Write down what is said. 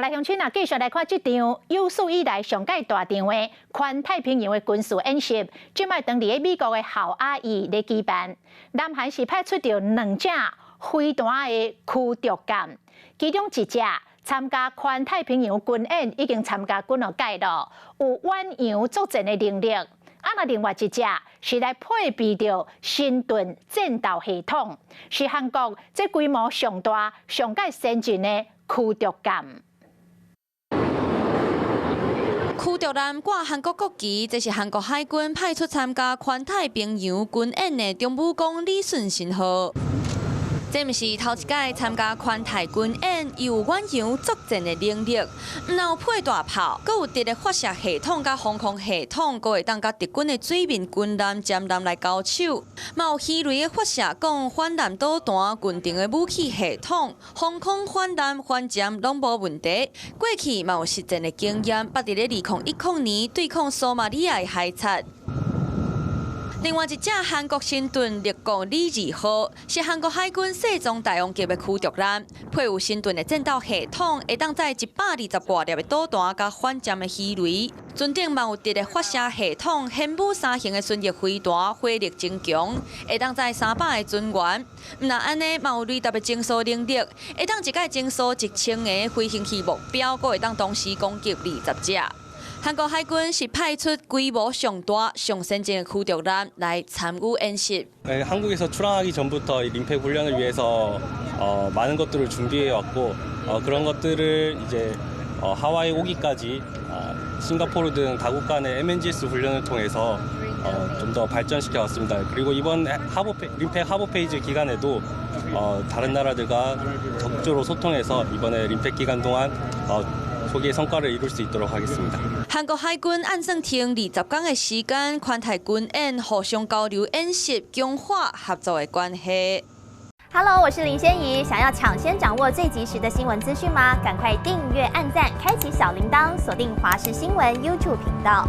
來鄉親啊，繼續來看這場有史以來上蓋大場的環太平洋的軍事演習，這擺當佇美國的夏威夷咧舉辦。南韓是派出著兩隻飛彈的驅逐艦，其中一隻參加環太平洋軍演，已經參加幾若屆咯，有遠洋作戰的能力。啊，若另外一隻是來配備著神盾戰鬥系統，是韓國這規模上大、上蓋先進的驅逐艦。驅逐艦掛韓國國旗，這是韓國海軍派出參加環太平洋軍演的長武功李舜臣號。這毋是頭一擺參加環太軍演，伊有遠洋作戰的能力，毋但有配大炮，閣有直的發射系統佮防空系統，閣會當佮敵軍的水面軍艦、潛艦來交手，嘛有魚雷的發射管、反艦導彈、近程的武器系統，防空、反艦、反潛攏無問題。過去嘛有實戰的經驗，捌佇咧2010年對抗索馬里亞的海賊。另外一隻韓國神盾立國李二號，是韓國海軍世宗大王級的驅逐艦，配有神盾的戰鬥系統，會當載120外粒的導彈佮反潛的魚雷。船頂嘛有直的發射系統，玄武三型的巡弋飛彈，火力真強，會當載300個船員。毋但按呢，嘛有雷達的偵搜能力，會當一擺偵搜1000個飛行器目標，閣會當同時攻擊20隻。韓國海軍是派出規模上大、上先進的驅逐艦來參與演習。 네, 한국에서 출항하기 전부터 이 림팩 훈련을 위해서 많은 것들을 준비해 왔고 그런 것들을 이제 하와이 오기까지 싱가포르 등 다국 간의 MNGS 훈련을 통해서 좀 더 발전시켜 왔습니다. 그리고 이번 림팩 하버 phase 기간에도 다른 나라들과 적극적으로 소통해서 이번에 림팩 기간 동안 소기의 성과를 이룰 수 있도록 하겠습니다. 韓國海軍按算停20天的時間，環太軍演，互相交流演習，強化合作的關係。 Hello，我是林仙怡，想要搶先掌握最及時的新聞資訊嗎？趕快訂閱、按讚、開啟小鈴鐺，鎖定華視新聞 YouTube 頻道。